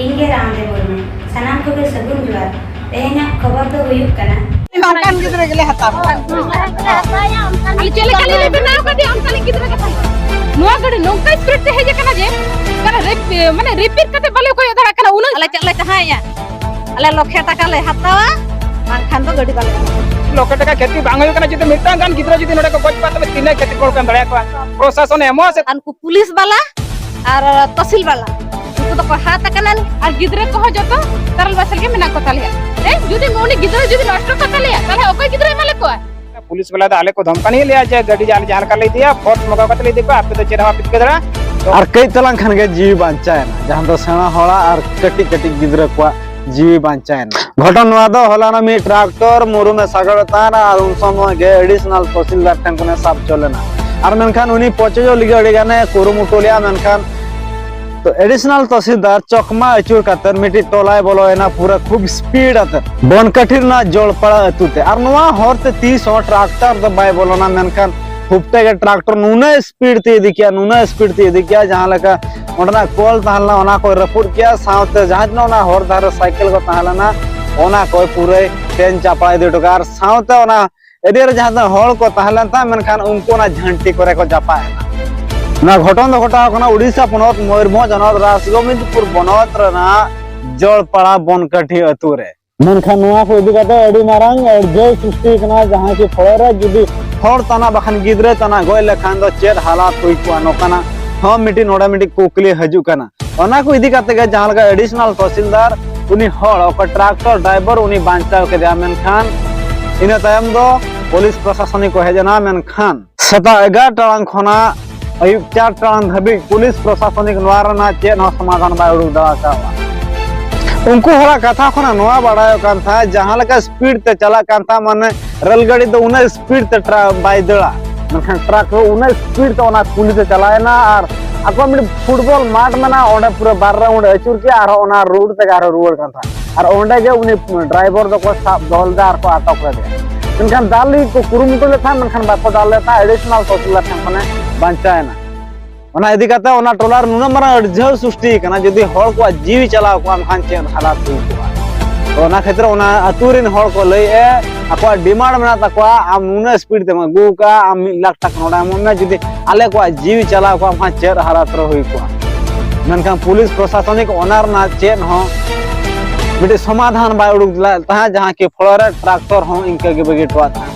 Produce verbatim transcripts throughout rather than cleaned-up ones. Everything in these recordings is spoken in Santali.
ᱤᱧ ᱜᱮ ᱨᱟᱢᱫᱮᱵ ᱢᱩᱨᱢᱩ᱾ ᱥᱟᱱᱟᱢ ᱠᱚᱜᱮ ᱥᱟᱹᱜᱩᱱ ᱡᱚᱦᱟᱨ᱾ ᱛᱮᱦᱮᱧᱟᱜ ᱠᱷᱚᱵᱚᱨ ᱫᱚ ᱦᱩᱭᱩᱜ ᱠᱟᱱᱟ, ᱱᱚᱝᱠᱟᱱ ᱜᱤᱫᱽᱨᱟᱹ ᱜᱮᱞᱮ ᱦᱟᱛᱟᱣ ᱠᱚᱣᱟ᱾ ᱟᱞᱮ ᱪᱮᱫ ᱞᱮᱠᱟ ᱞᱮ ᱵᱮᱱᱟᱣ ᱠᱟᱫᱮᱭᱟ, ᱚᱱᱠᱟᱱᱤᱡ ᱜᱤᱫᱽᱨᱟᱹ ᱜᱮ ᱛᱟᱦᱮᱸ᱾ ᱱᱚᱣᱟ ᱜᱟᱹᱰᱤ ᱱᱚᱝᱠᱟ speed ᱛᱮ ᱦᱮᱡ ᱟᱠᱟᱱᱟ ᱡᱮ ᱚᱠᱟᱨᱮ ᱨᱮᱯ-, ᱢᱟᱱᱮ repeat ᱠᱟᱛᱮ ᱵᱟᱞᱮ ᱠᱚᱭᱚᱜ ᱫᱟᱲᱮᱭᱟᱜ ᱠᱟᱱᱟ᱾ ᱩᱱᱟᱹᱜ ᱟᱞᱮ ᱪᱮᱫ ᱞᱮ ᱪᱟᱦᱟᱸᱭᱟ, ᱟᱞᱮ ᱞᱚᱠᱷᱮ ᱴᱟᱠᱟ ᱞᱮ ᱦᱟᱛᱟᱣᱟ, ᱵᱟᱝᱠᱷᱟᱱ ᱫᱚ ᱜᱟᱹᱰᱤ ᱵᱟᱞᱮ ᱮᱢᱚᱜᱼᱟ᱾ ᱞᱚᱠᱷᱮ ᱴᱟᱠᱟ ᱠᱷᱮᱛᱤ ᱵᱟᱝ ᱦᱩᱭᱩᱜ ᱠᱟᱱᱟ, ᱡᱩᱫᱤ ᱢᱤᱫᱴᱟᱝ ᱜᱟᱱ ᱜᱤᱫᱽᱨᱟᱹ ᱡᱩᱫᱤ ᱱᱚᱰᱮ ᱠᱚ ᱜᱚᱡ ᱠᱚᱣᱟ, ᱛᱚᱵᱮ ᱛᱤᱱᱟᱹᱜ ᱠᱷᱮᱛᱤ ᱯᱩᱨᱚᱱ ᱠᱚ ᱮᱢ ᱫᱟᱲᱮᱭᱟᱠᱚᱣᱟ? ᱯᱨᱚᱥᱟᱥᱚᱱᱮ ᱮᱢᱚᱜᱼᱟ ᱥᱮ? ᱟᱨ ᱱᱩᱠᱩ ᱯᱩᱞᱤᱥ ᱵᱟᱞᱟ ᱟᱨ ᱛᱚᱦᱥᱤᱞ ᱵᱟᱞᱟ, ᱩᱱᱠᱩ ᱫᱚᱠᱚ ᱦᱟᱛ ᱟᱠᱟᱱᱟ᱾ ᱟᱨ ᱜᱤᱫᱽᱨᱟᱹ ᱠᱚᱦᱚᱸ ᱡᱚᱛᱚ ᱛᱟᱨᱟᱞ ᱵᱟᱥ ᱨᱮᱜᱮ ᱢᱮᱱᱟᱜ ᱠᱚ ᱛᱟᱞᱮᱭᱟ᱾ ᱮ, ᱡᱩᱫᱤ ᱩᱱᱤ ᱜᱤᱫᱽᱨᱟᱹ ᱡᱩᱫᱤ ᱱᱚᱥᱴᱚ ᱠᱟᱛᱟ ᱞᱮᱭᱟ, ᱛᱟᱦᱞᱮ ᱚᱠᱚᱭ ᱜᱤᱫᱽᱨᱟᱹ ᱮᱢᱟ ᱞᱮ ᱠᱚᱣᱟ? ᱯᱩᱞᱤᱥ ᱵᱟᱞᱟ ᱫᱚ ᱟᱞᱮ ᱠᱚ ᱫᱷᱚᱢᱠᱟᱱᱤᱭᱮᱫ ᱞᱮᱭᱟ ᱡᱮ ᱜᱟᱹᱰᱤ ᱟᱞᱮ ᱡᱟᱦᱟᱸ ᱞᱮᱠᱟ ᱞᱮ ᱤᱫᱤᱭᱟ, ᱯᱷᱳᱨᱥ ᱢᱟᱜᱟᱣ ᱠᱟᱛᱮ ᱞᱮ ᱤᱫᱤ ᱠᱚᱣᱟ, ᱟᱯᱮ ᱫᱚ ᱪᱮᱫ ᱦᱚᱸ ᱵᱟᱯᱮ ᱪᱤᱠᱟᱹ ᱫᱟᱲᱮᱭᱟᱜᱼᱟ᱾ ᱟᱨ ᱠᱟᱹᱡ ᱛᱟᱞᱟᱝ ᱠᱷᱟᱱ ᱜᱮ ᱡᱤᱣᱤ ᱵᱟᱧᱪᱟᱣ ᱮᱱᱟ, ᱡᱟᱦᱟᱸ ᱫᱚ ᱥᱮᱬᱟ ᱦᱚᱲᱟᱜ ᱟᱨ ᱠᱟᱹᱴᱤᱡ ᱠᱟᱹᱴᱤᱡ ᱜᱤᱫᱽᱨᱟᱹ ᱠᱚᱣᱟᱜ ᱡᱤᱣᱤ ᱵᱟᱧᱪᱟᱣ ᱮᱱᱟ᱾ ᱜᱷᱚᱴᱚᱱ ᱱᱚᱣᱟ ᱫᱚ ᱦᱚᱞᱟᱱᱚᱜ ᱢᱤᱫ ᱴᱨᱟᱠᱴᱚᱨ ᱢᱩᱨᱩᱢᱮ ᱥᱟᱜᱟᱲ ᱛᱟᱦᱮᱱᱟ ᱟᱨ ᱩᱱ ᱥᱚᱢᱚᱭ ᱜᱮ ᱮᱰᱤᱥᱚᱱᱟᱞ ᱛᱚᱦᱥᱤᱞᱫᱟᱨ ᱴᱷᱮᱱ ᱠᱷᱚᱱᱮ ᱥᱟᱵ ᱦᱚᱪᱚ ᱞᱮᱱᱟ᱾ ᱟᱨ ᱢᱮᱱᱠᱷᱟᱱ ᱩᱱᱤ ᱯᱚᱪᱚᱡᱚᱜ ᱞᱟᱹᱜᱤᱫ ᱟᱹᱰᱤ ᱜᱟᱱᱮ ᱠᱩᱨᱩᱢᱩᱴᱩ ᱞᱮᱫᱼᱟ, ᱢᱮᱱᱠᱷᱟᱱ ᱛᱚ ᱮᱰᱤᱥᱚᱱᱟᱞ ᱛᱚᱦᱥᱤᱞᱫᱟᱨ ᱪᱚᱠᱢᱟ ᱟᱹᱪᱩᱨ ᱠᱟᱛᱮ ᱢᱤᱫᱴᱤᱡ ᱴᱚᱞᱟᱭ ᱵᱚᱞᱚᱭᱮᱱᱟ ᱯᱩᱨᱟᱹ ᱠᱷᱩᱵ speed ᱟᱛᱮ ᱵᱚᱱᱠᱟᱴᱷᱤ ᱨᱮᱱᱟᱜ ᱡᱚᱲᱯᱟᱲᱟ ᱟᱹᱛᱩ ᱛᱮ᱾ ᱟᱨ ᱱᱚᱣᱟ ᱦᱚᱨ ᱛᱮ ᱛᱤᱥ ᱦᱚᱸ ᱴᱨᱟᱠᱴᱚᱨ ᱫᱚ ᱵᱟᱭ ᱵᱚᱞᱚᱱᱟ, ᱢᱮᱱᱠᱷᱟᱱ ᱦᱩᱯᱴᱮ ᱜᱮ ᱴᱨᱟᱠᱴᱚᱨ ᱱᱩᱱᱟᱹᱜ speed ᱛᱮ ᱤᱫᱤ ᱠᱮᱜᱼᱟ, ᱱᱩᱱᱟᱹᱜ speed ᱛᱮ ᱤᱫᱤ ᱠᱮᱜᱼᱟ, ᱡᱟᱦᱟᱸ ᱞᱮᱠᱟ ᱚᱸᱰᱮᱱᱟᱜ ᱠᱚᱞ ᱛᱟᱦᱮᱸ ᱞᱮᱱᱟ ᱚᱱᱟ ᱠᱚᱭ ᱨᱟᱹᱯᱩᱫ ᱠᱮᱜᱼᱟ, ᱥᱟᱶᱛᱮ ᱡᱟᱦᱟᱸ ᱛᱤᱱᱟᱹᱜ ᱚᱱᱟ ᱦᱚᱨ ᱫᱷᱟᱨᱮ ᱥᱟᱭᱠᱮᱞ ᱠᱚ ᱛᱟᱦᱮᱸ ᱞᱮᱱᱟ ᱚᱱᱟ ᱠᱚᱭ ᱯᱩᱨᱟᱹᱭ ᱴᱮᱱ ᱪᱟᱯᱲᱟ ᱤᱫᱤ ᱦᱚᱴᱚ ᱠᱟᱜᱼᱟ᱾ ᱟᱨ ᱥᱟᱶᱛᱮ ᱚᱱᱟ ᱮᱨᱤᱭᱟ ᱨᱮ ᱡᱟᱦᱟᱸ ᱛᱤᱱᱟᱹᱜ ᱦᱚᱲ ᱠᱚ ᱛᱟᱦᱮᱸ ᱞᱮᱱ ᱛᱟᱦᱮᱸᱫ, ᱢᱮᱱᱠᱷᱟᱱ ᱩᱱᱠᱩ ᱚᱱᱟ ᱡᱷᱟᱹᱱᱴᱤ ᱠᱚᱨᱮ ᱠᱚ ᱡᱟᱯᱟᱜ ᱮᱱᱟ᱾ ᱱᱚᱣᱟ ᱜᱷᱚᱴᱚᱱ ᱫᱚ ᱜᱷᱚᱴᱟᱣ ᱠᱟᱱᱟ ᱩᱰᱤᱥᱟ ᱯᱚᱱᱚᱛ ᱢᱚᱭᱩᱨᱵᱷᱚᱸᱡᱽ ᱦᱚᱱᱚᱛ ᱨᱟᱥᱜᱳᱵᱤᱱᱫᱯᱩᱨ ᱵᱚᱱᱚᱛ ᱨᱮᱱᱟᱜ ᱡᱚᱲᱯᱟᱲᱟ ᱵᱚᱱᱠᱟᱴᱷᱤ ᱟᱹᱛᱩ ᱨᱮ᱾ ᱢᱮᱱᱠᱷᱟᱱ ᱱᱚᱣᱟ ᱠᱚ ᱤᱫᱤ ᱠᱟᱛᱮ ᱟᱹᱰᱤ ᱢᱟᱨᱟᱝ ᱟᱹᱲᱡᱷᱟᱹᱣ ᱥᱨᱤᱥᱴᱤ ᱠᱟᱱᱟ, ᱡᱟᱦᱟᱸ ᱠᱤ ᱯᱚᱨᱮ ᱨᱮ ᱡᱩᱫᱤ ᱦᱚᱲ ᱛᱟᱱᱟ ᱵᱟᱠᱷᱟᱱ ᱜᱤᱫᱽᱨᱟᱹ ᱛᱟᱱᱟ ᱜᱚᱡ ᱞᱮᱠᱷᱟᱱ ᱫᱚ ᱪᱮᱫ ᱦᱟᱞᱟᱛ ᱦᱩᱭ ᱠᱚᱜᱼᱟ, ᱱᱚᱝᱠᱟᱱᱟᱜ ᱦᱚᱸ ᱢᱤᱫᱴᱤᱡ ᱱᱚᱰᱮ ᱢᱤᱫᱴᱤᱡ ᱠᱩᱠᱞᱤ ᱦᱤᱡᱩᱜ ᱠᱟᱱᱟ᱾ ᱚᱱᱟ ᱠᱚ ᱤᱫᱤ ᱠᱟᱛᱮ ᱜᱮ ᱡᱟᱦᱟᱸ ᱞᱮᱠᱟ ᱮᱰᱤᱥᱚᱱᱟᱞ ᱛᱚᱦᱥᱤᱞᱫᱟᱨ ᱩᱱᱤ ᱦᱚᱲ, ᱚᱠᱚᱭ ᱴᱨᱟᱠᱴᱚᱨ ᱰᱨᱟᱭᱵᱷᱟᱨ, ᱩᱱᱤ ᱵᱟᱧᱪᱟᱣ ᱠᱮᱫᱮᱭᱟ, ᱢᱮᱱᱠᱷᱟᱱ ᱤᱱᱟᱹ ᱛᱟᱭᱚᱢ ᱫᱚ ᱯᱩᱞᱤᱥ ᱯᱨᱚᱥᱟᱥᱚᱱᱤᱠ ᱠᱚ ᱦᱮᱡ ᱮᱱᱟ, ᱢᱮᱱᱠᱷᱟᱱ ᱥᱮᱛᱟᱜ ᱮᱜᱟᱨᱚ ᱴᱟᱲᱟᱝ ᱠᱷᱚᱱᱟᱜ ᱟᱹᱭᱩᱵ ᱪᱟᱨ ᱴᱟᱲᱟᱝ ᱫᱷᱟᱹᱵᱤᱡ ᱯᱩᱞᱤᱥ ᱯᱨᱚᱥᱟᱥᱚᱱᱤᱠ ᱱᱚᱣᱟ ᱨᱮᱱᱟᱜ ᱪᱮᱫ ᱦᱚᱸ ᱥᱚᱢᱟᱫᱷᱟᱱ ᱵᱟᱭ ᱩᱰᱩᱠ ᱫᱟᱲᱮ ᱠᱟᱣᱟ᱾ ᱩᱱᱠᱩ ᱦᱚᱲᱟᱜ ᱠᱟᱛᱷᱟ ᱠᱷᱚᱱᱟᱜ ᱱᱚᱣᱟ ᱵᱟᱲᱟᱭᱚᱜ ᱠᱟᱱ ᱛᱟᱦᱮᱸᱫ, ᱡᱟᱦᱟᱸ ᱞᱮᱠᱟ speed ᱛᱮ ᱪᱟᱞᱟᱜ ᱠᱟᱱ ᱛᱟᱦᱮᱸᱫ, ᱢᱟᱱᱮ ᱨᱮᱞ ᱜᱟᱹᱰᱤ ᱫᱚ ᱩᱱᱟᱹᱜ speed ᱛᱮ ᱴᱨᱟ-, ᱵᱟᱭ ᱫᱟᱹᱲᱟ, ᱢᱮᱱᱠᱷᱟᱱ ᱴᱨᱟᱠ ᱦᱚᱸ ᱩᱱᱟᱹᱜ speed ᱛᱮ ᱚᱱᱟ ᱠᱩᱞᱦᱤ ᱛᱮ ᱪᱟᱞᱟᱣᱮᱱᱟ᱾ ᱟᱨ ᱟᱠᱚᱣᱟᱜ ᱢᱤᱫᱴᱤᱡ ᱯᱷᱩᱴᱵᱚᱞ ᱢᱟᱴᱷ ᱢᱮᱱᱟᱜᱼᱟ, ᱚᱸᱰᱮ ᱯᱩᱨᱟᱹ ᱵᱟᱨ round ᱟᱹᱪᱩᱨ ᱠᱮᱜᱼᱟ, ᱟᱨᱦᱚᱸ ᱚᱱᱟ road ᱛᱮᱜᱮ ᱟᱨᱦᱚᱸ ᱨᱩᱣᱟᱹᱲ ᱠᱟᱱ ᱛᱟᱦᱮᱸᱫ᱾ ᱟᱨ ᱚᱸᱰᱮ ᱜᱮ ᱩᱱᱤ ᱰᱨᱟᱭᱵᱷᱟᱨ ᱫᱚᱠᱚ ᱥᱟᱵ ᱫᱚᱦᱚ ᱞᱮᱫᱟ ᱟᱨ ᱠᱚ ᱟᱴᱚᱠ ᱞᱮᱫᱮᱭᱟ᱾ ᱢᱮᱱᱠᱷᱟᱱ ᱫᱟᱞ ᱞᱟᱹᱜᱤᱫ ᱠᱚ ᱠᱩᱨᱩᱢᱩᱴᱩ ᱞᱮᱫ ᱛᱟᱦᱮᱸᱫ, ᱢᱮᱱᱠᱷᱟᱱ ᱵᱟᱠᱚ ᱫᱟᱞ ᱞᱮᱫ ᱛᱟᱦᱮᱸᱫ, ᱮᱰᱤᱥᱚᱱᱟᱞ ᱛᱚᱦᱥᱤᱞᱫᱟᱨ ᱴᱷᱮᱱ ᱠᱷᱚᱱᱮ ᱵᱟᱧᱪᱟᱣ ᱮᱱᱟ᱾ ᱚᱱᱟ ᱤᱫᱤ ᱠᱟᱛᱮ ᱚᱱᱟ ᱴᱚᱞᱟ ᱨᱮ ᱱᱩᱱᱟᱹᱜ ᱢᱟᱨᱟᱝ ᱟᱹᱲᱡᱷᱟᱹᱣ ᱥᱨᱤᱥᱴᱤ ᱠᱟᱱᱟ, ᱡᱩᱫᱤ ᱦᱚᱲ ᱠᱚᱣᱟᱜ ᱡᱤᱣᱤ ᱪᱟᱞᱟᱣ ᱠᱚᱜᱼᱟ, ᱮᱱᱠᱷᱟᱱ ᱪᱮᱫ ᱦᱟᱞᱟᱛ ᱦᱩᱭ ᱠᱚᱜᱼᱟ? ᱛᱚ, ᱚᱱᱟ ᱠᱷᱟᱹᱛᱤᱨ ᱚᱱᱟ ᱟᱹᱛᱩ ᱨᱮᱱ ᱦᱚᱲ ᱠᱚ ᱞᱟᱹᱭᱮᱫᱼᱟ, ᱟᱠᱚᱣᱟᱜ ᱰᱤᱢᱟᱱᱰ ᱢᱮᱱᱟᱜ ᱛᱟᱠᱚᱣᱟ, ᱟᱢ ᱱᱩᱱᱟᱹᱜ ᱥᱯᱤᱰ ᱛᱮᱢ ᱟᱹᱜᱩ ᱠᱟᱜᱼᱟ, ᱟᱢ ᱢᱤᱫ ᱞᱟᱠᱷ ᱴᱟᱠᱟ ᱱᱚᱰᱮ ᱮᱢᱚᱜ ᱢᱮ, ᱡᱩᱫᱤ ᱟᱞᱮ ᱠᱚᱣᱟᱜ ᱡᱤᱣᱤ ᱪᱟᱞᱟᱣ ᱠᱚᱜᱼᱟ, ᱮᱱᱠᱷᱟᱱ ᱪᱮᱫ ᱦᱟᱞᱟᱛ ᱨᱮ ᱦᱩᱭ ᱠᱚᱜᱼᱟ? ᱢᱮᱱᱠᱷᱟᱱ ᱯᱩᱞᱤᱥ ᱯᱨᱚᱥᱟᱥᱚᱱᱤᱠ ᱚᱱᱟ ᱨᱮᱱᱟᱜ ᱪᱮᱫ ᱦᱚᱸ ᱢᱤᱫᱴᱤᱡ ᱥᱚᱢᱟᱫᱷᱟᱱ ᱵᱟᱭ ᱩᱰᱩᱠ ᱞᱮᱫ ᱛᱟᱦᱮᱸᱫ, ᱡᱟᱦᱟᱸ ᱠᱤ ᱯᱷᱚᱞᱚ ᱨᱮ ᱴᱨᱟᱠᱴᱚᱨ ᱦᱚᱸ ᱤᱱᱠᱟᱹ ᱜᱮ ᱵᱟᱹᱜᱤ ᱦᱚᱴᱚᱣᱟᱫ ᱛᱟᱦᱮᱸᱫ᱾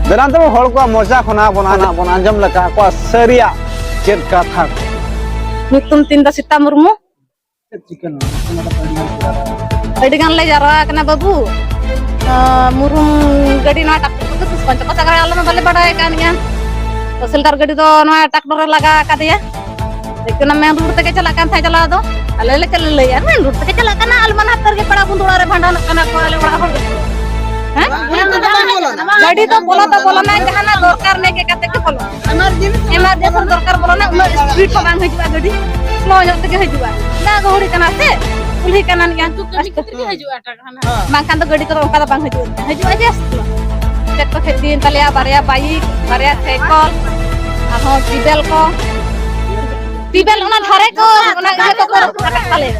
ᱫᱮᱞᱟ ᱛᱚᱵᱮ ᱦᱚᱲ ᱠᱚᱣᱟᱜ ᱢᱚᱪᱟ ᱠᱷᱚᱱᱟᱜ ᱵᱚᱱ, ᱟᱱᱟᱜ ᱵᱚᱱ ᱟᱸᱡᱚᱢ ᱞᱮᱠᱟ ᱟᱠᱚᱣᱟᱜ ᱥᱟᱹᱨᱤᱭᱟᱜ ᱪᱮᱫ ᱠᱟᱛᱷᱟ ᱠᱚ᱾ ᱧᱩᱛᱩᱢ ᱛᱤᱧ ᱫᱚ ᱥᱤᱛᱟ ᱢᱩᱨᱢᱩ᱾ ᱪᱮᱫ ᱪᱤᱠᱟᱹ ᱞᱮᱱᱟ? ᱟᱹᱰᱤ ᱜᱟᱱ ᱞᱮ ᱡᱟᱨᱣᱟ ᱟᱠᱟᱱᱟ ᱵᱟᱹᱵᱩ᱾ ᱟᱸ, ᱢᱩᱨᱩᱢ ᱜᱟᱹᱰᱤ ᱱᱚᱣᱟ ᱴᱨᱟᱠᱴᱚᱨ ᱠᱚ ᱥᱩᱥᱯᱮᱱ ᱪᱚᱠᱚ ᱪᱟᱠᱨᱟ, ᱟᱞᱮ ᱢᱟ ᱵᱟᱞᱮ ᱵᱟᱰᱟᱭ ᱠᱟᱱ ᱜᱮᱭᱟ᱾ ᱛᱚᱦᱥᱤᱞᱫᱟᱨ ᱜᱟᱹᱰᱤ ᱫᱚ ᱱᱚᱣᱟ ᱴᱨᱟᱠᱴᱚᱨ ᱨᱮ ᱞᱟᱜᱟ ᱟᱠᱟᱫᱮᱭᱟ᱾ ᱦᱩᱭᱩᱜ ᱠᱟᱱᱟ ᱢᱮᱱ ᱨᱳᱰ ᱛᱮᱜᱮ ᱪᱟᱞᱟᱜ ᱠᱟᱱ ᱛᱟᱦᱮᱸᱫ ᱪᱟᱞᱟᱣ ᱫᱚ᱾ ᱟᱞᱮ ᱞᱮ ᱪᱟᱞᱟᱜ ᱞᱟᱹᱭᱟ ᱢᱮᱱ ᱨᱳᱰ ᱛᱮᱜᱮ ᱪᱟᱞᱟᱜ ᱠᱟᱱᱟ, ᱟᱞᱮ ᱢᱟ ᱱᱟᱛᱮ ᱨᱮᱜᱮ ᱯᱮᱲᱟ ᱵᱚᱱᱫᱷᱩ ᱚᱲᱟᱜ ᱨᱮ ᱵᱷᱟᱸᱰᱟᱱᱚᱜ ᱠᱟᱱᱟ ᱠᱚ ᱟᱞᱮ ᱚᱲᱟᱜ ᱦᱚᱲ ᱜᱮ᱾ ᱦᱮᱸ? ᱜᱟᱹᱰᱤ ᱫᱚ ᱵᱚᱞᱚ ᱫᱚ ᱵᱚᱞᱚᱱᱟ, ᱡᱟᱦᱟᱱᱟᱜ ᱫᱚᱨᱠᱟᱨ ᱱᱮ ᱜᱮ ᱠᱟᱛᱮ ᱜᱮ ᱵᱚᱞᱚ᱾ ᱮᱢᱟᱨᱡᱮᱱᱥᱤ ᱫᱚᱨᱠᱟᱨ ᱵᱚᱞᱚᱱᱟ, ᱩᱱᱟᱹᱜ ᱥᱯᱤᱰ ᱦᱚᱸ ᱵᱟᱝ ᱦᱤᱡᱩᱜᱼᱟ ᱜᱟᱹᱰᱤ, ᱥᱞᱳ ᱧᱚᱜ ᱛᱮᱜᱮ ᱦᱤᱡᱩᱜᱼᱟ᱾ ᱫᱟᱜ ᱜᱟᱹᱦᱩᱲᱤ ᱠᱟᱱᱟ ᱥᱮ, ᱠᱩᱞᱦᱤ ᱠᱟᱱᱟ ᱜᱮᱭᱟ᱾ ᱠᱟᱹᱢᱤ ᱠᱷᱟᱹᱛᱤᱨ ᱜᱮ ᱦᱤᱡᱩᱜᱼᱟ ᱴᱨᱟᱠ ᱦᱟᱱᱟ᱾ ᱵᱟᱝᱠᱷᱟᱱ ᱫᱚ ᱜᱟᱹᱰᱤ ᱠᱚᱫᱚ ᱚᱱᱠᱟ ᱫᱚ ᱵᱟᱝ ᱦᱤᱡᱩᱜᱼᱟ, ᱦᱤᱡᱩᱜᱼᱟ ᱡᱟᱹᱥᱛᱤ᱾ ᱪᱮᱫ ᱠᱚ ᱠᱷᱮᱛᱤᱭᱮᱱ ᱛᱟᱞᱮᱭᱟ, ᱵᱟᱨᱭᱟ ᱵᱟᱭᱤᱠ, ᱵᱟᱨᱭᱟ ᱥᱟᱭᱠᱚᱞ, ᱟᱨᱦᱚᱸ ᱴᱤᱵᱮᱞ ᱠᱚ᱾ ᱴᱤᱵᱮᱞ ᱚᱱᱟ ᱫᱷᱟᱨᱮ ᱠᱚ, ᱚᱱᱟ ᱤᱭᱟᱹ ᱠᱚᱠᱚ ᱨᱟᱹᱯᱩᱫ ᱟᱠᱟᱫ ᱛᱟᱞᱮᱭᱟ᱾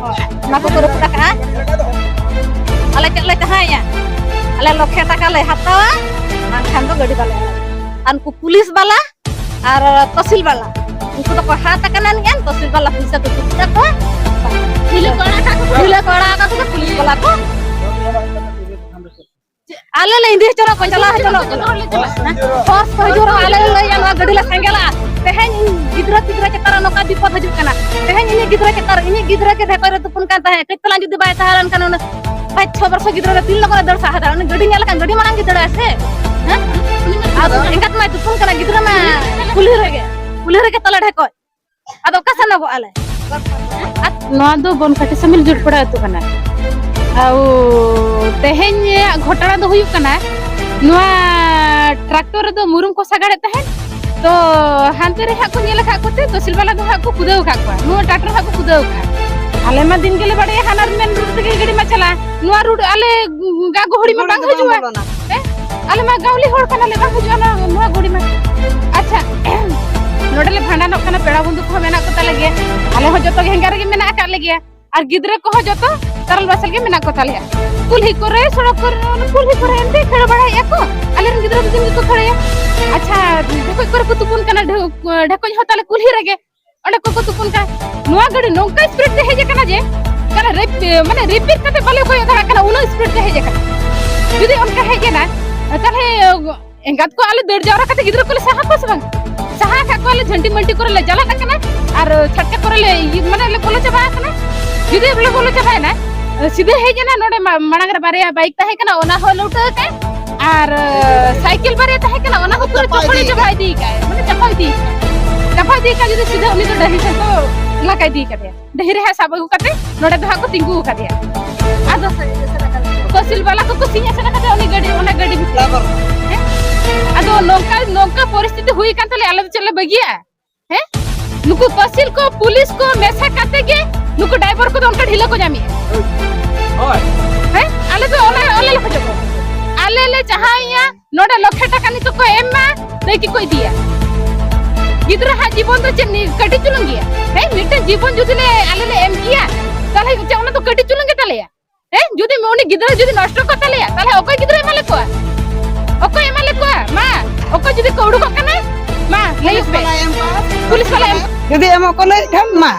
ᱦᱳᱭ, ᱚᱱᱟ ᱠᱚᱠᱚ ᱨᱟᱹᱯᱩᱫ ᱟᱠᱟᱫᱼᱟ᱾ ᱟᱞᱮ ᱪᱮᱫ ᱞᱮ ᱪᱟᱦᱟᱸᱭᱟ? ᱟᱞᱮ ᱞᱚᱠᱷᱮ ᱴᱟᱠᱟ ᱞᱮ ᱦᱟᱛᱟᱣᱟ, ᱵᱟᱝᱠᱷᱟᱱ ᱫᱚ ᱜᱟᱹᱰᱤ ᱵᱟᱞᱮ ᱟᱲᱟᱜᱟ᱾ ᱟᱨ ᱩᱱᱠᱩ ᱯᱩᱞᱤᱥ ᱵᱟᱞᱟ ᱟᱨ ᱛᱚᱦᱥᱤᱞ ᱵᱟᱞᱟ, ᱩᱱᱠᱩ ᱫᱚᱠᱚ ᱦᱟᱛ ᱟᱠᱟᱱᱟ ᱱᱤᱭᱟᱹ, ᱛᱚᱦᱥᱤᱞ ᱵᱟᱞᱟ ᱯᱩᱭᱥᱟᱹ ᱠᱚ ᱪᱩᱯ ᱠᱟᱜ ᱠᱚᱣᱟ᱾ ᱰᱷᱤᱞᱟᱹ ᱠᱚ ᱟᱲᱟᱜ ᱠᱟᱜ ᱠᱚᱣᱟ᱾ ᱰᱷᱤᱞᱟᱹ ᱠᱚ ᱟᱲᱟᱜ ᱟᱠᱟᱫ ᱠᱚᱣᱟ ᱯᱩᱞᱤᱥ ᱵᱟᱞᱟ ᱠᱚ᱾ ᱟᱞᱮ ᱞᱮ ᱤᱫᱤ ᱦᱚᱪᱚ ᱠᱚ, ᱪᱟᱞᱟᱣ ᱦᱚᱪᱚ ᱠᱚ᱾ ᱦᱚᱲ ᱠᱚ ᱦᱤᱡᱩᱜ ᱨᱮᱦᱚᱸ ᱟᱞᱮ ᱞᱮ ᱞᱟᱹᱭᱟ, ᱱᱚᱣᱟ ᱜᱟᱹᱰᱤ ᱞᱮ ᱥᱮᱸᱜᱮᱞᱟ᱾ ᱛᱮᱦᱮᱧ ᱤᱧ ᱜᱤᱫᱽᱨᱟᱹ ᱯᱤᱫᱽᱨᱟᱹ ᱪᱮᱛᱟᱱ ᱨᱮ ᱱᱚᱝᱠᱟ ᱵᱤᱯᱚᱫ ᱦᱤᱡᱩᱜ ᱠᱟᱱᱟ, ᱛᱮᱦᱮᱧ ᱤᱧᱤᱡ ᱜᱤᱫᱽᱨᱟᱹ ᱪᱮᱛᱟᱱ ᱨᱮ, ᱤᱧᱤᱡ ᱜᱤᱫᱽᱨᱟᱹ ᱜᱮ ᱰᱷᱮᱠᱚᱡ ᱨᱮ ᱛᱩᱯᱩᱱ ᱠᱟᱱ ᱛᱟᱦᱮᱸᱫ, ᱠᱟᱹᱡ ᱛᱟᱞᱟᱝ ᱡᱩᱫᱤ ᱵᱟᱭ ᱛᱟᱦᱮᱸ ᱞᱮᱱᱠᱷᱟᱱ ᱩᱱᱟᱹᱜ ᱯᱟᱸᱪ ᱪᱷᱚ ᱵᱚᱨᱥᱚ ᱜᱤᱫᱽᱨᱟᱹ ᱫᱚ ᱛᱤᱱ ᱞᱚᱜᱚᱱ ᱮ ᱫᱟᱹᱲ ᱥᱟᱦᱟ ᱫᱟᱲᱮᱭᱟᱜᱼᱟ? ᱩᱱᱤ ᱜᱟᱹᱰᱤ ᱧᱮᱞ ᱞᱮᱠᱷᱟᱱ ᱜᱟᱹᱰᱤ ᱢᱟᱲᱟᱝ ᱜᱮ ᱫᱟᱹᱲᱟᱭ ᱥᱮ? ᱦᱮᱸ? ᱟᱨ ᱮᱸᱜᱟᱛ ᱢᱟᱭ ᱛᱩᱯᱩᱱ ᱠᱟᱱᱟ, ᱜᱤᱫᱽᱨᱟᱹ ᱢᱟ ᱠᱩᱞᱦᱤ ᱨᱮᱜᱮ, ᱠᱩᱞᱦᱤ ᱨᱮᱜᱮ ᱛᱟᱞᱮ ᱰᱷᱮᱠᱚᱡ᱾ ᱟᱫᱚ ᱚᱠᱟ ᱥᱮᱱᱚᱜᱚᱜ ᱟᱞᱮ? ᱟᱨ ᱱᱚᱣᱟ ᱫᱚ ᱵᱚᱱᱠᱟᱴᱤ ᱥᱟᱢᱤᱞ ᱡᱩᱴᱯᱟᱲᱟ ᱟᱹᱛᱩ ᱠᱟᱱᱟ᱾ ᱟᱨ ᱛᱮᱦᱮᱧᱟᱜ ᱜᱷᱚᱴᱚᱱᱟ ᱫᱚ ᱦᱩᱭᱩᱜ ᱠᱟᱱᱟ, ᱱᱚᱣᱟ ᱴᱨᱟᱠᱴᱚᱨ ᱨᱮᱫᱚ ᱢᱩᱨᱩᱢ ᱠᱚ ᱥᱟᱜᱟᱲᱮᱫ ᱛᱟᱦᱮᱸᱫ᱾ ᱛᱚ ᱦᱟᱱᱛᱮ ᱨᱮ ᱦᱟᱸᱜ ᱠᱚ ᱧᱮᱞ ᱟᱠᱟᱫ ᱠᱚᱛᱮ ᱛᱚᱦᱥᱤᱞ ᱵᱟᱞᱟ ᱫᱚ ᱦᱟᱸᱜ ᱠᱚ ᱠᱩᱫᱟᱹᱣ ᱟᱠᱟᱫ ᱠᱚᱣᱟ, ᱱᱚᱣᱟ ᱴᱨᱟᱠᱴᱚᱨ ᱦᱟᱸᱜ ᱠᱚ ᱠᱩᱫᱟᱹᱣ ᱟᱠᱟᱫᱼᱟ᱾ ᱟᱞᱮ ᱢᱟ ᱫᱤᱱ ᱜᱮᱞᱮ ᱵᱟᱲᱟᱭᱟ ᱦᱟᱱᱟ ᱢᱮᱱ ᱨᱳᱰ ᱛᱮᱜᱮ ᱜᱟᱹᱰᱤ ᱢᱟ ᱪᱟᱞᱟᱜᱼᱟ, ᱱᱚᱣᱟ ᱨᱳᱰ ᱟᱞᱮ ᱜᱟ ᱜᱚᱦᱚᱲᱤ ᱢᱟ ᱵᱟᱝ ᱦᱤᱡᱩᱜᱼᱟ᱾ ᱦᱮᱸ? ᱟᱞᱮ ᱢᱟ ᱜᱟᱣᱞᱤ ᱦᱚᱲ ᱠᱟᱱᱟᱞᱮ, ᱵᱟᱝ ᱦᱤᱡᱩᱜᱼᱟ ᱱᱚᱣᱟ, ᱱᱚᱣᱟ ᱜᱟᱹᱰᱤ ᱢᱟ᱾ ᱟᱪᱪᱷᱟ, ᱱᱚᱰᱮ ᱞᱮ ᱵᱷᱟᱸᱰᱟᱱᱚᱜ ᱠᱟᱱᱟ, ᱯᱮᱲᱟ ᱵᱚᱱᱫᱷᱩ ᱠᱚᱦᱚᱸ ᱢᱮᱱᱟᱜ ᱠᱚ ᱛᱟᱞᱮ ᱜᱮᱭᱟ, ᱟᱞᱮ ᱦᱚᱸ ᱡᱚᱛᱚ ᱜᱮ ᱦᱮᱸᱜᱟ ᱨᱮᱜᱮ ᱢᱮᱱᱟᱜ ᱟᱠᱟᱫ ᱞᱮ ᱜᱮᱭᱟ, ᱟᱨ ᱜᱤᱫᱽᱨᱟᱹ ᱠᱚᱦᱚᱸ ᱡᱚᱛᱚ ᱛᱟᱨᱟᱞ ᱵᱟᱥᱟᱞ ᱜᱮ ᱢᱮᱱᱟᱜ ᱠᱚ ᱛᱟᱞᱮᱭᱟ᱾ ᱠᱩᱞᱦᱤ ᱠᱚᱨᱮ, ᱥᱚᱲᱚᱠ ᱠᱚᱨᱮ, ᱚᱱᱟ ᱠᱩᱞᱦᱤ ᱠᱚᱨᱮ ᱮᱱᱛᱮ ᱠᱷᱮᱲ ᱵᱟᱲᱟᱭᱮᱫᱼᱟ ᱠᱚ, ᱟᱞᱮᱨᱮᱱ ᱜᱤᱫᱽᱨᱟᱹ ᱫᱚ ᱫᱤᱱ ᱜᱮᱠᱚ ᱠᱷᱮᱲᱮᱭᱟ᱾ ᱟᱪᱪᱷᱟ, ᱰᱷᱮᱠᱚᱡ ᱠᱚᱨᱮ ᱠᱚ ᱛᱩᱯᱩᱱ ᱠᱟᱱᱟ, ᱰᱷᱮ-, ᱰᱷᱮᱠᱚᱡ ᱦᱚᱸ ᱛᱟᱞᱮ ᱠᱩᱞᱦᱤ ᱨᱮᱜᱮ, ᱚᱸᱰᱮ ᱠᱚᱠᱚ ᱛᱩᱯᱩᱱ ᱠᱟᱱ᱾ ᱱᱚᱣᱟ ᱜᱟᱹᱰᱤ ᱱᱚᱝᱠᱟ speed ᱛᱮ ᱦᱮᱡ ᱟᱠᱟᱱᱟ ᱡᱮ, ᱢᱟᱱᱮ ᱨᱮᱯ-, ᱢᱟᱱᱮ repeat ᱠᱟᱛᱮ ᱵᱟᱞᱮ ᱠᱚᱭᱚᱜ ᱫᱟᱲᱮᱭᱟᱜ ᱠᱟᱱᱟ, ᱩᱱᱟᱹᱜ speed ᱛᱮ ᱦᱮᱡ ᱟᱠᱟᱱᱟ᱾ ᱡᱩᱫᱤ ᱚᱱᱠᱟ ᱦᱮᱡ ᱮᱱᱟ, ᱛᱟᱦᱞᱮ ᱮᱸᱜᱟᱛ ᱠᱚ ᱟᱞᱮ ᱫᱟᱹᱲ ᱡᱟᱣᱨᱟ ᱠᱟᱛᱮ ᱜᱤᱫᱽᱨᱟᱹ ᱠᱚᱞᱮ ᱥᱟᱦᱟ ᱠᱚᱣᱟ ᱥᱮ ᱵᱟᱝ? ᱥᱟᱦᱟ ᱟᱠᱟᱫ ᱠᱚᱣᱟᱞᱮ, ᱡᱷᱟᱹᱱᱴᱤ ᱢᱟᱹᱱᱴᱤ ᱠᱚᱨᱮ ᱞᱮ ᱡᱟᱞᱟᱫ ᱟᱠᱟᱱᱟ ᱟᱨ ᱪᱷᱟᱴᱠᱟ ᱠᱚᱨᱮ ᱞᱮ ᱤᱭᱟᱹ, ᱢᱟᱱᱮ ᱞᱮ ᱵᱚᱞᱚ ᱪᱟᱵᱟ ᱟᱠᱟᱱᱟ᱾ ᱡᱩᱫᱤ ᱞᱮ ᱵᱚᱞᱚ ᱪᱟᱵᱟᱭᱮᱱᱟ, ᱥᱤᱫᱷᱟᱹ ᱦᱮᱡ ᱮᱱᱟ, ᱱᱚᱰᱮ ᱢᱟ-, ᱢᱟᱲᱟᱝ ᱨᱮ ᱵᱟᱨᱭᱟ bike ᱛᱟᱦᱮᱸ ᱠᱟᱱᱟ, ᱚᱱᱟ ᱦᱚᱸ ᱞᱩᱴᱟᱹ ᱟᱠᱟᱫ, ᱟᱨ ᱥᱟᱭᱠᱮᱞ ᱵᱟᱨᱭᱟ ᱛᱟᱦᱮᱸ ᱠᱟᱱᱟ, ᱚᱱᱟ ᱦᱚᱸ ᱯᱩᱨᱟᱹ ᱪᱟᱯᱟ ᱪᱚᱯᱚᱞ ᱤᱫᱤ ᱪᱟᱵᱟ ᱟᱠᱟᱫ᱾ ᱤᱫᱤ ᱟᱠᱟᱫ, ᱢᱟᱱᱮ ᱪᱟᱯᱟ ᱤᱫᱤ ᱟᱠᱟᱫ᱾ ᱪᱟᱯᱟ ᱤᱫᱤ ᱟᱠᱟᱫ, ᱡᱩᱫᱤ ᱥᱤᱫᱷᱟᱹ ᱩᱱᱤ ᱫᱚ ᱰᱟᱹᱦᱤ ᱥᱮᱫ ᱠᱚ ᱞᱟᱜᱟ ᱤᱫᱤ ᱟᱠᱟᱫᱮᱭᱟ᱾ ᱰᱟᱹᱦᱤ ᱨᱮ ᱦᱟᱸᱜ ᱥᱟᱵ ᱟᱹᱜᱩ ᱠᱟᱛᱮ ᱱᱚᱰᱮ ᱫᱚ ᱦᱟᱸᱜ ᱠᱚ ᱛᱤᱸᱜᱩ ᱟᱠᱟᱫᱮᱭᱟ᱾ ᱟᱫᱚ ᱛᱚᱦᱥᱤᱞ ᱵᱟᱞᱟ ᱠᱚᱠᱚ ᱥᱤᱧ ᱮᱥᱮᱫ ᱟᱠᱟᱫᱮᱭᱟ ᱩᱱᱤ ᱜᱟᱹᱰᱤ, ᱚᱱᱟ ᱜᱟᱹᱰᱤ ᱵᱷᱤᱛᱤᱨ ᱨᱮ᱾ ᱦᱮᱸ? ᱟᱫᱚ ᱱᱚᱝᱠᱟ, ᱱᱚᱝᱠᱟ ᱯᱚᱨᱤᱥᱛᱷᱤᱛᱤ ᱦᱩᱭ ᱟᱠᱟᱱ ᱛᱟᱞᱮᱭᱟ, ᱟᱞᱮ ᱫᱚ ᱪᱮᱫ ᱞᱮ ᱵᱟᱹᱜᱤᱭᱟ? ᱦᱮᱸ? ᱱᱩᱠᱩ ᱛᱚᱦᱥᱤᱞ ᱠᱚ, ᱯᱩᱞᱤᱥ ᱠᱚ ᱢᱮᱥᱟ ᱠᱟᱛᱮ ᱜᱮ ᱱᱩᱠᱩ driver ᱠᱚᱫᱚ ᱚᱱᱠᱟ ᱰᱷᱤᱞᱟᱹ ᱠᱚ ᱧᱟᱢᱮᱜᱼᱟ᱾ ᱦᱳᱭ᱾ ᱦᱮᱸ? ᱟᱞᱮ ᱫᱚ ᱚᱱᱟ, ᱚᱱᱟ ᱞᱮ ᱠᱷᱚᱡᱚᱜ ᱠᱟᱱᱟ᱾ ᱟᱞᱮ ᱞᱮ ᱪᱟᱦᱟᱣᱮᱜᱼᱟ, ᱱᱚᱰᱮ ᱞᱚᱠᱷᱮ ᱴᱟᱠᱟ ᱱᱤᱛᱚᱜ ᱠᱚ ᱮᱢ ᱢᱟ, ᱫᱟᱹᱭᱠᱤ ᱠᱚ ᱤᱫᱤᱭᱟ᱾ ᱜᱤᱫᱽᱨᱟᱹ ᱦᱟᱜ ᱡᱤᱵᱚᱱ ᱫᱚ ᱪᱮᱫ ᱱᱤ-, ᱠᱟᱹᱴᱤᱡ ᱪᱩᱞᱩᱝ ᱜᱮᱭᱟ? ᱦᱮᱸ, ᱢᱤᱫᱴᱮᱱ ᱡᱤᱵᱚᱱ ᱡᱩᱫᱤ ᱞᱮ, ᱟᱞᱮ ᱞᱮ ᱮᱢ ᱠᱮᱭᱟ, ᱛᱟᱦᱞᱮ ᱪᱮᱫ ᱚᱱᱟ ᱫᱚ ᱠᱟᱹᱴᱤᱡ ᱪᱩᱞᱩᱝ ᱜᱮ ᱛᱟᱞᱮᱭᱟ? ᱦᱮᱸ, ᱡᱩᱫᱤ ᱩᱱᱤ ᱜᱤᱫᱽᱨᱟᱹ ᱡᱩᱫᱤ ᱱᱚᱥᱴᱚ ᱠᱚᱜ ᱛᱟᱞᱮᱭᱟ, ᱛᱟᱦᱞᱮ ᱚᱠᱚᱭ ᱜᱤᱫᱽᱨᱟᱹ ᱮᱢᱟ ᱞᱮ ᱠᱚᱣᱟ? ᱚᱠᱚᱭ ᱮᱢᱟ ᱞᱮ ᱠᱚᱣᱟ? ᱢᱟ, ᱚᱠᱚᱭ ᱡᱩᱫᱤ ᱠᱚ ᱩᱰᱩᱠᱚᱜ ᱠᱟᱱᱟ, ᱢᱟ, ᱞᱟᱹᱭ ᱯᱩᱞᱤᱥ ᱯᱮ᱾ ᱵᱟᱞᱟ ᱮᱢ ᱠᱚᱣᱟ᱾ ᱯᱩᱞᱤᱥ ᱵᱟᱞᱟ ᱮᱢ᱾ ᱡᱩᱫᱤ ᱮᱢᱚᱜ ᱠᱚ ᱞᱟᱹᱭ ᱠᱷᱟᱱ, ᱢᱟ᱾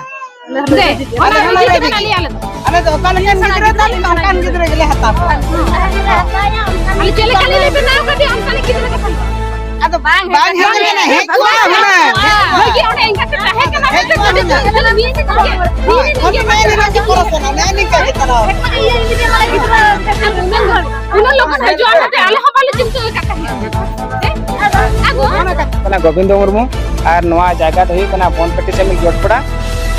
ᱫᱮ, ᱚᱱᱟ ᱟᱞᱮ ᱦᱚᱸᱞᱮ ᱨᱮᱰᱤ ᱨᱮᱰᱤ ᱠᱟᱱᱟ ᱠᱟᱱᱟ᱾ ᱞᱮ ᱟᱞᱮ ᱫᱚ᱾ ᱟᱞᱮ ᱫᱚ ᱚᱠᱟ ᱞᱮᱠᱟᱱ ᱜᱤᱫᱽᱨᱟᱹ ᱛᱟᱞᱮ, ᱚᱱᱠᱟᱱ ᱜᱤᱫᱽᱨᱟᱹ ᱜᱮᱞᱮ ᱦᱟᱛᱟᱣ ᱠᱚᱣᱟ᱾ ᱟᱞᱮ ᱪᱮᱫ ᱞᱮᱠᱟ ᱞᱮ ᱵᱮᱱᱟᱣ ᱠᱟᱫᱮᱭᱟ, ᱚᱱᱠᱟ ᱞᱮ ᱜᱤᱫᱽᱨᱟᱹ ᱜᱮ ᱛᱟᱞᱮ᱾ ᱟᱫᱚ ᱵᱟᱝ ᱵᱟᱝ ᱦᱮᱡ ᱦᱮᱡ ᱞᱮᱱᱟ, ᱦᱮᱡ ᱠᱚᱜᱼᱟ ᱦᱩᱱᱟᱹᱝ, ᱦᱮᱡ ᱠᱚᱜᱼᱟ᱾ ᱵᱷᱟᱹᱜᱤ ᱚᱸᱰᱮ ᱮᱱᱠᱟ ᱛᱮ ᱛᱟᱦᱮᱸ ᱠᱟᱱᱟ, ᱦᱮᱡ ᱠᱚᱜᱼᱟ ᱦᱩᱱᱟᱹᱝ᱾ ᱦᱮᱡ ᱠᱚᱜᱼᱟ ᱦᱩᱱᱟᱹᱝ᱾ ᱚᱱᱟ ᱢᱮᱱ ᱨᱮᱱᱟᱜ ᱜᱮ ᱯᱚᱨᱚᱥ ᱠᱟᱱᱟ, ᱱᱮᱜᱼᱮ ᱱᱤᱝᱠᱟ ᱜᱮ ᱠᱟᱱᱟ᱾ ᱩᱱᱟᱹᱜ ᱞᱚᱜᱚᱱ ᱦᱤᱡᱩᱜᱼᱟ ᱢᱮᱱᱛᱮ ᱟᱞᱮ ᱦᱚᱸ ᱵᱟᱞᱮ ᱪᱤᱱᱛᱟᱹ ᱟᱠᱟᱫ ᱛᱟᱦᱮᱸᱫ᱾ ᱦᱮᱸ? ᱟᱫᱚ ᱠᱟᱱᱟ ᱜᱳᱵᱤᱱᱫᱚ ᱢᱩᱨᱢᱩ᱾ ᱟᱨ ᱱᱚᱣᱟ ᱡᱟᱭᱜᱟ ᱫᱚ ᱦᱩᱭᱩᱜ ᱠᱟᱱᱟ ᱵᱚᱱᱯᱟᱴᱤ ᱥᱮᱢᱤ ᱡᱚᱴᱯᱟᱲᱟ,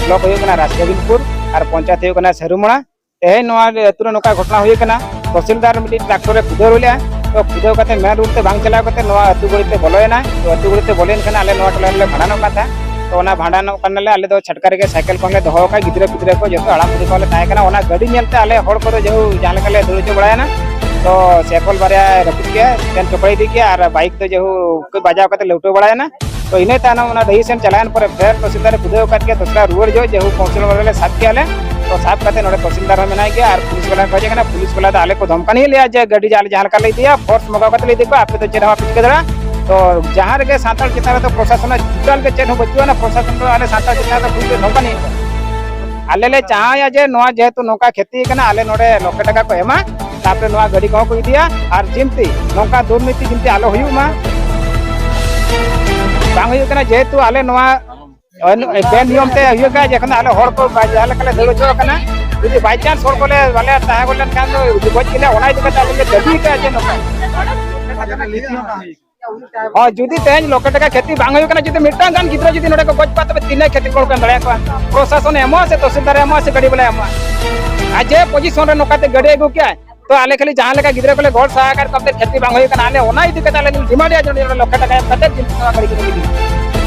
ᱵᱞᱚᱠ ᱦᱩᱭᱩᱜ ᱠᱟᱱᱟ ᱨᱟᱡᱽᱜᱳᱵᱤᱱᱫᱯᱩᱨ ᱟᱨ ᱯᱚᱧᱪᱟᱭᱮᱛ ᱦᱩᱭᱩᱜ ᱠᱟᱱᱟ ᱥᱟᱹᱨᱩᱢᱚᱲᱟ᱾ ᱛᱮᱦᱮᱧ ᱱᱚᱣᱟ ᱟᱹᱛᱩ ᱨᱮ ᱱᱚᱝᱠᱟ ᱜᱷᱚᱴᱚᱱᱟ ᱦᱩᱭ ᱟᱠᱟᱱᱟ, ᱛᱚᱦᱥᱤᱞᱫᱟᱨ ᱢᱤᱫᱴᱤᱡ ᱴᱨᱟᱠᱴᱚᱨ ᱮ ᱠᱩᱫᱟᱹᱣ ᱞᱮᱫᱼᱟ᱾ ᱛᱚ ᱠᱩᱫᱟᱹᱣ ᱠᱟᱛᱮ ᱢᱮᱱ ᱨᱳᱰ ᱛᱮ ᱵᱟᱝ ᱪᱟᱞᱟᱣ ᱠᱟᱛᱮ ᱱᱚᱣᱟ ᱟᱹᱛᱩ ᱜᱷᱩᱲᱤ ᱛᱮ ᱵᱚᱞᱚᱭᱮᱱᱟ᱾ ᱛᱚ ᱟᱹᱛᱩ ᱜᱷᱩᱲᱤ ᱛᱮ ᱵᱚᱞᱚᱭᱮᱱ ᱠᱷᱟᱱ ᱟᱞᱮ ᱱᱚᱣᱟ ᱴᱚᱞᱟ ᱨᱮᱞᱮ ᱵᱷᱟᱸᱰᱟᱱᱚᱜ ᱠᱟᱱ ᱛᱟᱦᱮᱸᱫ᱾ ᱛᱚ ᱚᱱᱟ ᱵᱷᱟᱸᱰᱟᱱᱚᱜ ᱠᱟᱱᱟᱞᱮ, ᱟᱞᱮ ᱫᱚ ᱪᱷᱟᱴᱠᱟ ᱨᱮᱜᱮ ᱥᱟᱭᱠᱮᱞ ᱠᱚᱦᱚᱸ ᱞᱮ ᱫᱚᱦᱚ ᱟᱠᱟᱫ, ᱜᱤᱫᱽᱨᱟᱹ ᱯᱤᱫᱽᱨᱟᱹ ᱠᱚ ᱡᱚᱛᱚ ᱦᱟᱲᱟᱢ ᱵᱩᱲᱦᱤ ᱠᱚᱦᱚᱸ ᱞᱮ ᱛᱟᱦᱮᱸ ᱠᱟᱱᱟ᱾ ᱚᱱᱟ ᱜᱟᱹᱰᱤ ᱧᱮᱞᱛᱮ ᱟᱞᱮ ᱦᱚᱲ ᱠᱚᱫᱚ ᱡᱮᱦᱩ ᱡᱟᱦᱟᱸ ᱞᱮᱠᱟ ᱞᱮ ᱫᱟᱹᱲ ᱦᱚᱪᱚ ᱵᱟᱲᱟᱭᱮᱱᱟ᱾ ᱛᱚ ᱥᱟᱭᱠᱮᱞ ᱵᱟᱨᱭᱟ ᱨᱟᱹᱯᱩᱫ ᱠᱮᱜᱼᱟ, ᱪᱮᱛᱟᱱ ᱪᱚᱯᱚᱲ ᱤᱫᱤ ᱠᱮᱜᱼᱟ ᱟᱨ ᱵᱟᱭᱤᱠ ᱫᱚ ᱡᱮᱦᱩ ᱵᱟᱡᱟᱣ ᱠᱟᱛᱮ ᱞᱟᱹᱣᱴᱟᱹ ᱵᱟᱲᱟᱭᱮᱱᱟ᱾ ᱛᱚ ᱤᱱᱟᱹ ᱛᱟᱭᱱᱚᱢ ᱚᱱᱟ ᱰᱟᱹᱦᱤ ᱥᱮᱱ ᱪᱟᱞᱟᱣᱮᱱ ᱯᱚᱨᱮ ᱯᱷᱮᱨ ᱛᱚᱦᱥᱤᱞᱫᱟᱨ ᱮ ᱠᱩᱫᱟᱹᱣ ᱟᱠᱟᱫ ᱜᱮᱭᱟ, ᱫᱚᱥᱨᱟ ᱨᱩᱣᱟᱹᱲ ᱡᱚᱦᱚᱜ ᱡᱮ ᱦᱩ ᱠᱟᱣᱩᱱᱥᱤᱞ ᱵᱟᱞᱟ ᱞᱮ ᱥᱟᱵ ᱠᱮᱜᱼᱟ ᱞᱮ᱾ ᱛᱚ ᱥᱟᱵ ᱠᱟᱛᱮ ᱱᱚᱰᱮ ᱛᱚᱦᱥᱤᱞᱫᱟᱨ ᱦᱚᱸ ᱢᱮᱱᱟᱭ ᱜᱮᱭᱟ ᱟᱨ ᱯᱩᱞᱤᱥ ᱵᱟᱞᱟ ᱠᱚ ᱦᱮᱡ ᱟᱠᱟᱱᱟ᱾ ᱯᱩᱞᱤᱥ ᱵᱟᱞᱟ ᱫᱚ ᱟᱞᱮ ᱠᱚ ᱫᱷᱚᱢᱠᱟᱱᱤᱭᱮᱫ ᱞᱮᱭᱟ ᱡᱮ ᱜᱟᱹᱰᱤ ᱡᱟᱦᱟᱸ ᱞᱮᱠᱟ ᱞᱮ ᱤᱫᱤᱭᱟ, ᱯᱷᱳᱨᱥ ᱢᱟᱜᱟᱣ ᱠᱟᱛᱮ ᱞᱮ ᱤᱫᱤ ᱠᱚᱣᱟ, ᱟᱯᱮ ᱫᱚ ᱪᱮᱫ ᱦᱚᱸ ᱵᱟᱯᱮ ᱪᱤᱠᱟᱹ ᱫᱟᱲᱮᱭᱟᱜᱼᱟ᱾ ᱛᱚ ᱡᱟᱦᱟᱸ ᱨᱮᱜᱮ ᱥᱟᱱᱛᱟᱲ ᱪᱮᱛᱟᱱ ᱨᱮᱫᱚ ᱯᱨᱚᱥᱟᱥᱚᱱᱟᱜ ᱴᱳᱴᱟᱞ ᱜᱮ ᱪᱮᱫ ᱦᱚᱸ ᱵᱟᱹᱪᱩᱜᱼᱟ, ᱚᱱᱟ ᱯᱨᱚᱥᱟᱥᱚᱱ ᱫᱚ ᱟᱞᱮ ᱥᱟᱱᱛᱟᱲ ᱪᱮᱛᱟᱱ ᱨᱮ ᱯᱩᱨᱟᱹ ᱫᱷᱚᱢᱠᱟᱱᱤ᱾ ᱟᱞᱮ ᱞᱮ ᱪᱟᱦᱟᱣᱮᱫᱼᱟ ᱡᱮ ᱱᱚᱣᱟ ᱡᱮᱦᱮᱛᱩ ᱱᱚᱝᱠᱟ ᱠᱷᱮᱛᱤ ᱠᱟᱱᱟ, ᱟᱞᱮ ᱱᱚᱰᱮ ᱞᱚᱠᱷᱮ ᱴᱟᱠᱟ ᱠᱚ ᱮᱢᱟ, ᱛᱟᱨᱯᱚᱨᱮ ᱱᱚᱣᱟ ᱜᱟᱹᱰᱤ ᱠᱚᱦᱚᱸ ᱠᱚ ᱤᱫᱤᱭᱟ, ᱟᱨ ᱡᱤᱢᱛᱤ ᱱᱚᱝᱠᱟ ᱫᱩᱨᱱᱤᱛᱤ ᱡᱤᱢᱛᱤ ᱟᱞᱚ ᱦᱩᱭᱩᱜ ᱢᱟ, ᱵᱟᱝ ᱦᱩᱭᱩᱜ ᱠᱟᱱᱟ᱾ ᱡᱮᱦᱮᱛᱩ ᱟᱞᱮ ᱱᱚᱣᱟ ᱵᱮ ᱱᱤᱭᱚᱢ ᱛᱮ ᱦᱩᱭᱩᱜ ᱠᱟᱱᱟ, ᱡᱮᱠᱷᱚᱱ ᱟᱞᱮ ᱦᱚᱲ ᱠᱚ ᱡᱟᱦᱟᱸ ᱞᱮᱠᱟ ᱞᱮ ᱫᱟᱹᱲ ᱦᱚᱪᱚ ᱟᱠᱟᱱᱟ, ᱡᱩᱫᱤ by chance ᱦᱚᱲ ᱠᱚᱞᱮ ᱵᱟᱞᱮ ᱛᱟᱦᱮᱸ ᱜᱚᱫ ᱞᱮᱱᱠᱷᱟᱱ ᱫᱚ ᱜᱚᱡ ᱠᱮᱞᱮ, ᱚᱱᱟ ᱤᱫᱤ ᱠᱟᱛᱮ ᱟᱞᱮ ᱞᱮ ᱫᱟᱹᱵᱤ ᱠᱟᱜᱼᱟ ᱡᱮ ᱱᱚᱝᱠᱟ᱾ ᱦᱚᱸ, ᱡᱩᱫᱤ ᱛᱮᱦᱮᱧ ᱞᱚᱠᱷᱮ ᱴᱟᱠᱟ ᱠᱷᱮᱛᱤ ᱵᱟᱝ ᱦᱩᱭᱩᱜ ᱠᱟᱱᱟ, ᱡᱩᱫᱤ ᱢᱤᱫᱴᱟᱝ ᱜᱟᱱ ᱜᱤᱫᱽᱨᱟᱹ ᱡᱩᱫᱤ ᱱᱚᱰᱮ ᱠᱚ ᱜᱚᱡ ᱠᱚᱣᱟ, ᱛᱚᱵᱮ ᱛᱤᱱᱟᱹᱜ ᱠᱷᱮᱛᱤ ᱠᱚ ᱮᱢ ᱫᱟᱲᱮᱭᱟᱠᱚᱣᱟ? ᱯᱨᱚᱥᱟᱥᱚᱱ ᱮ ᱮᱢᱚᱜᱼᱟ ᱥᱮ ᱛᱚᱦᱥᱤᱞᱫᱟᱨ ᱮ ᱮᱢᱚᱜᱼᱟ ᱥᱮ ᱜᱟᱹᱰᱤ ᱵᱟᱞᱟ ᱮ ᱮᱢᱚᱜᱼᱟ? ᱟᱨ ᱡᱮ ᱯᱚᱡᱤᱥᱚᱱ ᱨᱮ ᱱᱚᱝᱠᱟᱛᱮ ᱜᱟᱹᱰᱤ ᱟᱹᱜᱩ ᱠᱮᱜᱼᱟᱭ, ᱛᱚ ᱟᱞᱮ ᱠᱷᱟᱹᱞᱤ ᱡᱟᱦᱟᱸ ᱞᱮᱠᱟ ᱜᱤᱫᱽᱨᱟᱹ ᱠᱚᱞᱮ ᱜᱚᱲ ᱥᱟᱦᱟ ᱟᱠᱟᱫ ᱠᱚᱣᱟ, ᱠᱷᱮᱛᱤ ᱵᱟᱝ ᱦᱩᱭᱩᱜ ᱠᱟᱱᱟ, ᱟᱞᱮ ᱚᱱᱟ ᱤᱫᱤ ᱠᱟᱛᱮ ᱟᱞᱮ ᱞᱮ ᱰᱤᱢᱟᱱᱰ ᱮᱫᱼᱟ ᱡᱮ ᱱᱚᱰᱮ ᱞᱚᱠᱷᱮ ᱴᱟᱠᱟ ᱮᱢ ᱠᱟᱛᱮ ᱡᱤᱱᱛᱤ ᱱᱚᱣᱟ ᱜᱟᱹᱰᱤ ᱠᱚ ᱤᱫᱤ᱾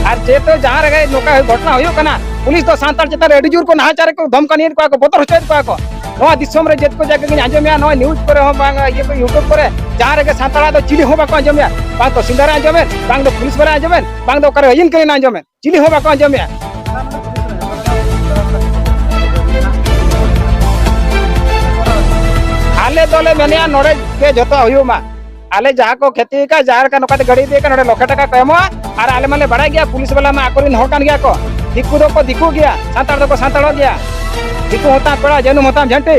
ᱟᱨ ᱡᱮᱦᱮᱛᱩ ᱡᱟᱦᱟᱸ ᱨᱮᱜᱮ ᱱᱚᱝᱠᱟ ᱜᱷᱚᱴᱚᱱᱟ ᱦᱩᱭᱩᱜ ᱠᱟᱱᱟ, ᱯᱩᱞᱤᱥ ᱫᱚ ᱥᱟᱱᱛᱟᱲ ᱪᱮᱛᱟᱱ ᱨᱮ ᱟᱹᱰᱤ ᱡᱳᱨ ᱠᱚ ᱱᱟᱦᱟᱪᱟᱨ ᱠᱚ ᱫᱷᱚᱢᱠᱟᱱᱤᱭᱮᱫ ᱠᱚᱣᱟ ᱠᱚ, ᱵᱚᱛᱚᱨ ᱦᱚᱪᱚᱭᱮᱫ ᱠᱚᱣᱟ ᱠᱚ᱾ ᱱᱚᱣᱟ ᱫᱤᱥᱚᱢ ᱨᱮ ᱡᱮᱛᱠᱚ ᱡᱟᱭᱜᱟ ᱜᱤᱧ ᱟᱸᱡᱚᱢᱮᱜᱼᱟ, ᱱᱚᱣᱟ news ᱠᱚᱨᱮ ᱦᱚᱸ ᱵᱟᱝ, ᱤᱭᱟᱹ ᱠᱚ YouTube ᱠᱚᱨᱮ, ᱡᱟᱦᱟᱸ ᱨᱮᱜᱮ ᱥᱟᱱᱛᱟᱲᱟᱜ ᱫᱚ ᱪᱤᱞᱤ ᱦᱚᱸ ᱵᱟᱠᱚ ᱟᱸᱡᱚᱢᱮᱜᱼᱟ᱾ ᱵᱟᱝ ᱛᱚᱦᱥᱤᱞᱫᱟᱨᱮ ᱟᱸᱡᱚᱢᱮᱫ, ᱵᱟᱝ ᱫᱚ ᱯᱩᱞᱤᱥ ᱵᱟᱞᱟᱭ ᱟᱸᱡᱚᱢᱮᱫ, ᱵᱟᱝ ᱫᱚ ᱚᱠᱟᱨᱮ ᱟᱹᱭᱤᱱ ᱠᱟᱹᱱᱩᱱᱮ ᱟᱸᱡᱚᱢᱮᱫ, ᱪᱤᱞᱤ ᱦᱚᱸ ᱵᱟᱠᱚ ᱟᱸᱡᱚᱢᱮᱜᱼᱟ᱾ ᱟᱞᱮ ᱫᱚᱞᱮ ᱢᱮᱱᱮᱜᱼᱟ ᱱᱚᱰᱮ ᱜᱮ ᱡᱷᱚᱛᱚ ᱦᱩᱭᱩᱜ ᱢᱟ᱾ ᱟᱞᱮ ᱡᱟᱦᱟᱸ ᱠᱚ ᱠᱷᱮᱛᱤ ᱟᱠᱟᱫ, ᱡᱟᱦᱟᱸ ᱞᱮᱠᱟ ᱱᱚᱝᱠᱟᱛᱮ ᱜᱟᱹᱰᱤ ᱤᱫᱤ ᱟᱠᱟᱫ, ᱱᱚᱰᱮ ᱞᱚᱠᱷᱮ ᱴᱟᱠᱟ ᱠᱚ ᱮᱢᱚᱜᱼᱟ᱾ ᱟᱨ ᱟᱞᱮ ᱢᱟᱞᱮ ᱵᱟᱲᱟᱭ ᱜᱮᱭᱟ, ᱯᱩᱞᱤᱥ ᱵᱟᱞᱟ ᱢᱟ ᱟᱠᱚᱨᱮᱱ ᱦᱚᱲ ᱠᱟᱱ ᱜᱮᱭᱟ ᱠᱚ᱾ ᱫᱤᱠᱩ ᱫᱚᱠᱚ ᱫᱤᱠᱩ ᱜᱮᱭᱟ, ᱥᱟᱱᱛᱟᱲ ᱫᱚᱠᱚ ᱥᱟᱱᱛᱟᱲᱚᱜ ᱜᱮᱭᱟ᱾ ᱫᱤᱠᱩ ᱦᱚᱸᱛᱟᱢ ᱯᱮᱲᱟ, ᱡᱟᱹᱱᱩᱢ ᱦᱚᱸᱛᱟᱢ ᱡᱷᱟᱹᱱᱴᱤ᱾